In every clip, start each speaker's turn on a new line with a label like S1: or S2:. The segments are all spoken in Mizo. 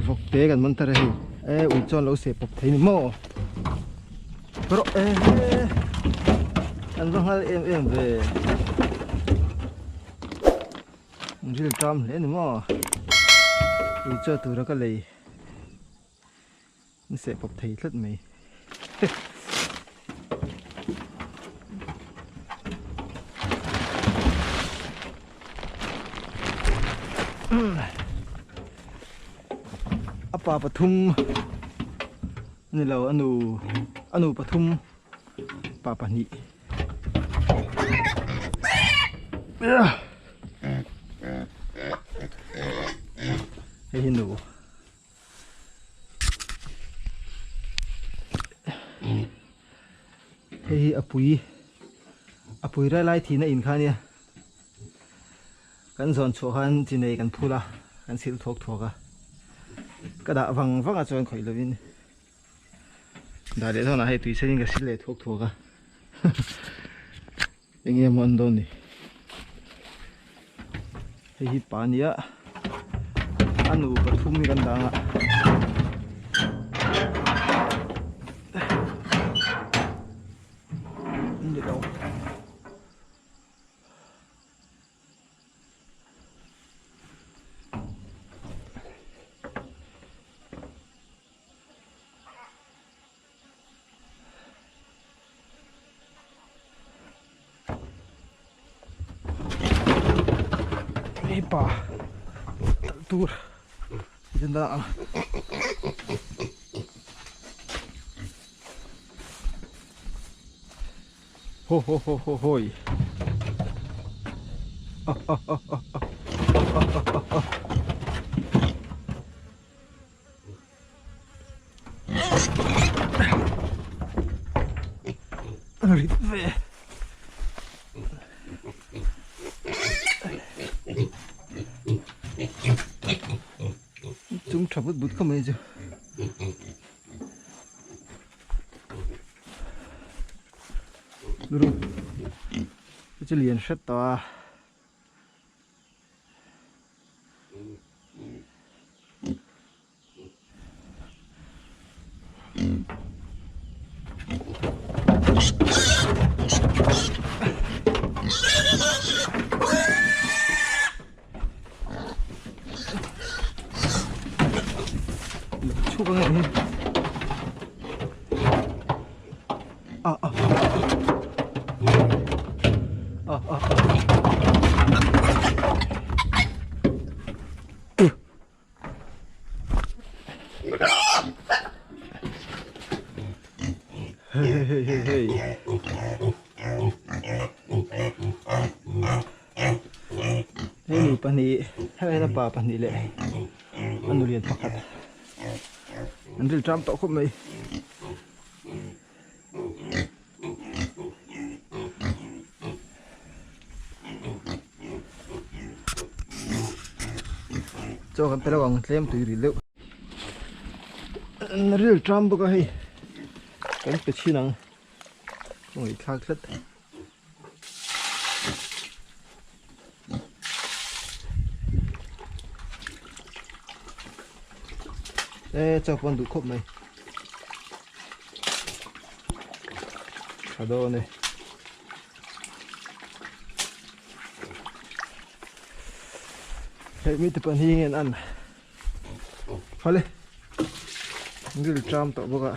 S1: Vawk te kan man tar a hei e ui chuan lo seh pawp thei ni maw rawh e an va nghal em em ve ril tam hle ni maw ui chaw tura ka lei an seh pawp thei tlat mai. A pa pathum ni lo a nu a nu pathum pa pahnih hei hi nu. Hei hi a pui a pui rai lai thihna in kha ania kan zawn chhuah khan chi nei kan phul a kan sil thuak thuak a ka dah vang vang a chuan khawih lovin dah leh dawnah hei tui sen in ka sil leh thuak thuak a eng nge maw an dawn ni hei hi pa ania a nu pathum hi kan dang a ni lo. Hepa talh tur hian a ho ho ho ho hawi Rit ve. Chung tha but but kha mai chu. Ru. Chu lian hret tawh a. Chhuk ang hi. Ah ah. Ah ah. Hei hei hei hei hei. Hei nu pahnih, hei hian a pa pahnih leh a nu lian pakhat an ril ṭam tawh khawp mai. Chaw kan pe lo ang tlem tui rih deuh. An ril tram bawk a hei kan pe chhin ang ka ngaihthlak tlat. E chaw pawn duh khawp mai. Tha dawn e. Hei mi te pahnih hi an an Hale Ril tram tawh bawk a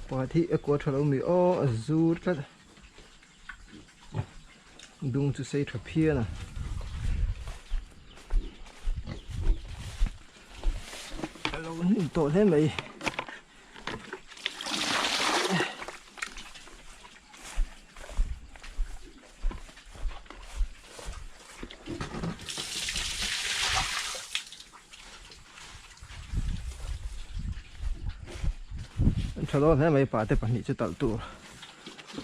S1: Pakhat hi a kua tha lo mi aw a zur tlat Dung chu sei tha phian a A lo hnim tawh hle mai. Tha dawn hle mai pa te pahnih chu talh tur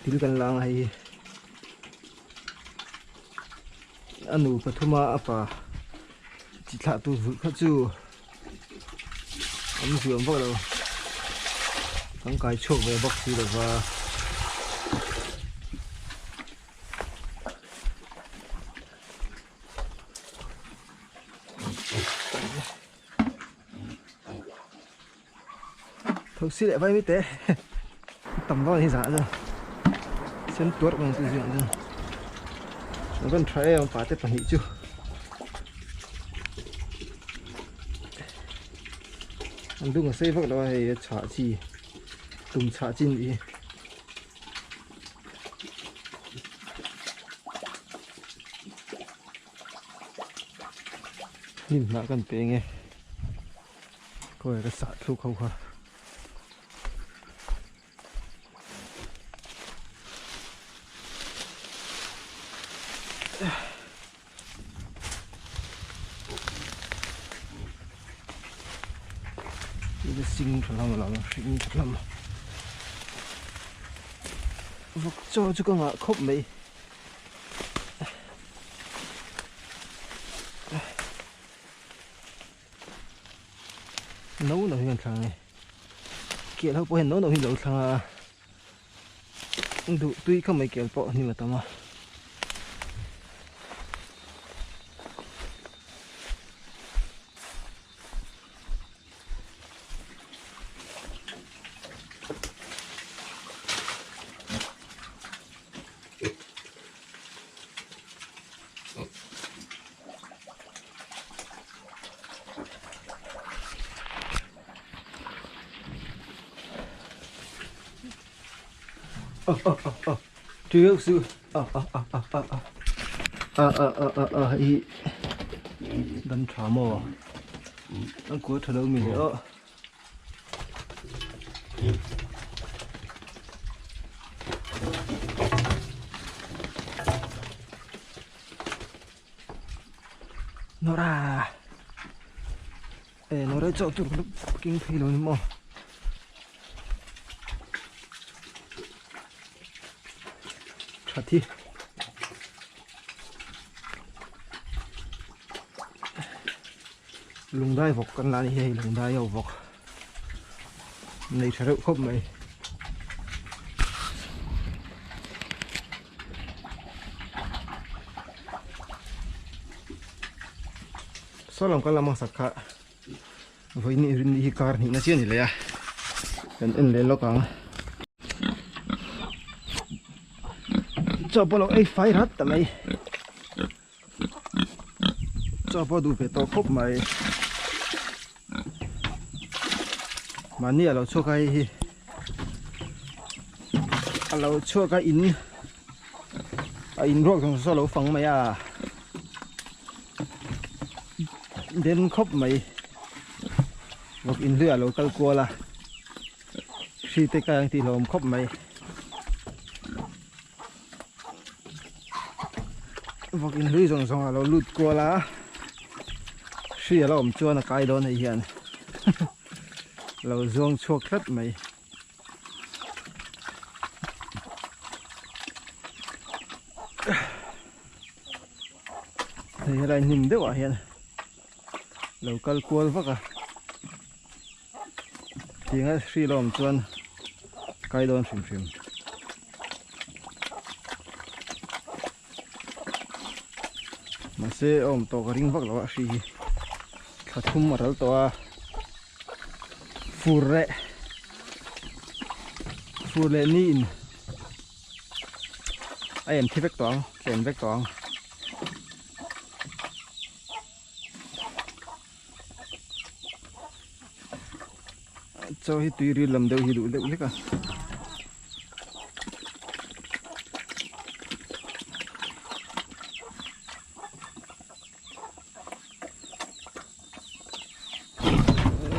S1: thil kan la ang a hei hi a nu pathum a a pa chi thlah tur vulh kha chu an zuam vak lo kan kai chhuak ve bawk si lova. Thosi leh vaimi te tam dawn hi zah chuan sen tuarh mai chu zingah chuan an rawn tha em pa te pahnih chu an dung a sei vak lo a hei a chhah chi tum chhah chi a nih hi. Hnim hnah kan peng e. Khawi ka sah thluk ho kha. Ila sing tha lam lam hring tha lam. Vawk chaw chu ka ngah khawp mai. No no hi kan thlang e kel ho pawh hian no no hi lo thlang a duh tui kha mai kel pawh hnim a tam a. Trước sự i đâm thả mò ăn cuối thở đâu mình nữa nó ra nó ra cho tụi nó kinh phí luôn mà Tha thi lungdai vawk kan la a ni hi hei lungdai ho vawk nei tha reuh khawp mai. Saw lam kan la hmasa kha vawiin i rin hi kar hnihna chiah a ni leh a kan en leh lawk ang. Chaw pawh lo ei fai rat ta mai chaw pawh duh ve tawh khawp mai mahni a lo chhuak a hei hi a lo chhuak a in a in ruak zawng saw a lo fang mai a den khawp mai vawk inhlui ah a lo kal kual a. Hri te kai ang tih hlawm khawp mai. Vawk in hlui zawng zawng a lo lut kual a. Hri a lo awm chuan a kai dawn hei hian. Lo zuang chhuak tlat mai. Hei helai hnim deuh ah hian lo kal kual vak a. Tinga hri lawm chuan kai dawn hrim hrim. Mahse a awm tawh ka ring vak lo a hri hi thla thum a ral tawh a fur leh fur leh ni in a em thi vek tawh ang tlem vek tawh ang. Chaw hi tui ril lam deuh hi duh deuh hlek a.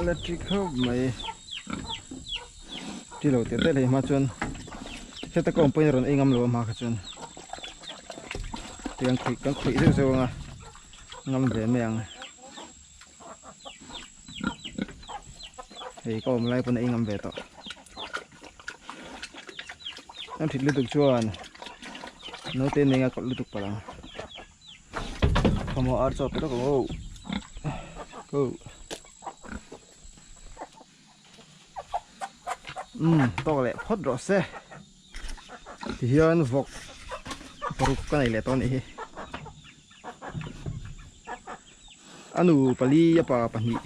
S1: Electric khawp mai ti lo teh teh leh hma chuan heta ka awm pawhin a rawn ei ngam lo a hma kha chuan tiang khawih kan khawih zeuh zeuh ang a. Ngam ve mai ang. Hei ka awm lai pawn a ingam ve tawh. An thit lutuk chuan naute nei a kawlh lutuk palh ang. Khawmaw ar chaw pe lawk ang aw. Go. Um tawk leh phawt rawh se. Tihian vawk paruk ka nei leh tawh a nih hi. A nu pali a pa pahnih.